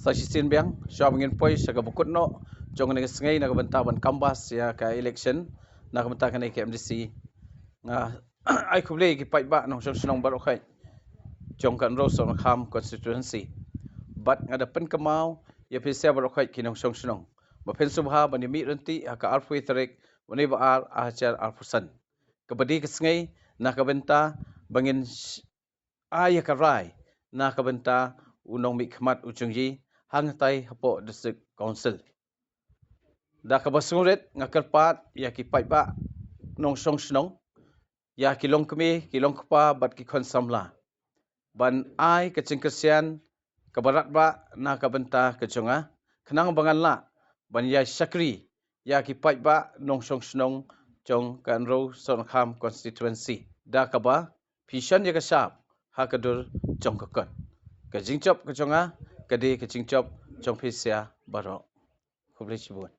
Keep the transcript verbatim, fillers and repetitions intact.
Sa shisien biang, shuwa ba ngin poi sha kaba kut noh jong kane ka sngi na ka bynta ban canvass ïa ka election na ka bynta kane ka M D C, nga ai khublei ïa ki paidbah nongshong shnong baroh khoit jong ka Hynriewsohnakham constituency. Bad nga da pynkynmaw ïa phi sha baroh khoit ki nongshong shnong ba phin sngewbha ban ïa mih ryntih ha ka arphew tarik une ba ar, ar hajar arphew san, kaba dei ka sngi na ka bynta ba ngin sh- ai ïa ka rai na ka bynta u nongmihkhmat u jong ngi hangtai hapoh District Council. Da kaba sngewrit nga kyrpad ïa ki paidbah nongshong shnong, ïa ki longkmie, ki longkpa bad ki khun samla ban ai ka jingkyrshan kaba radbah na ka bynta ka jong nga, khnang ba ngan lah ban ïa shakri ïa ki paidbah nongshong shnong jong ka Hynriewsohnakham constituency. Da kaba phi shon ïa ka shap ha ka dur jong ka kot. Ka jingjop ka jong nga ka dei ka jingjop jong phi sha baroh. Khublei shibun.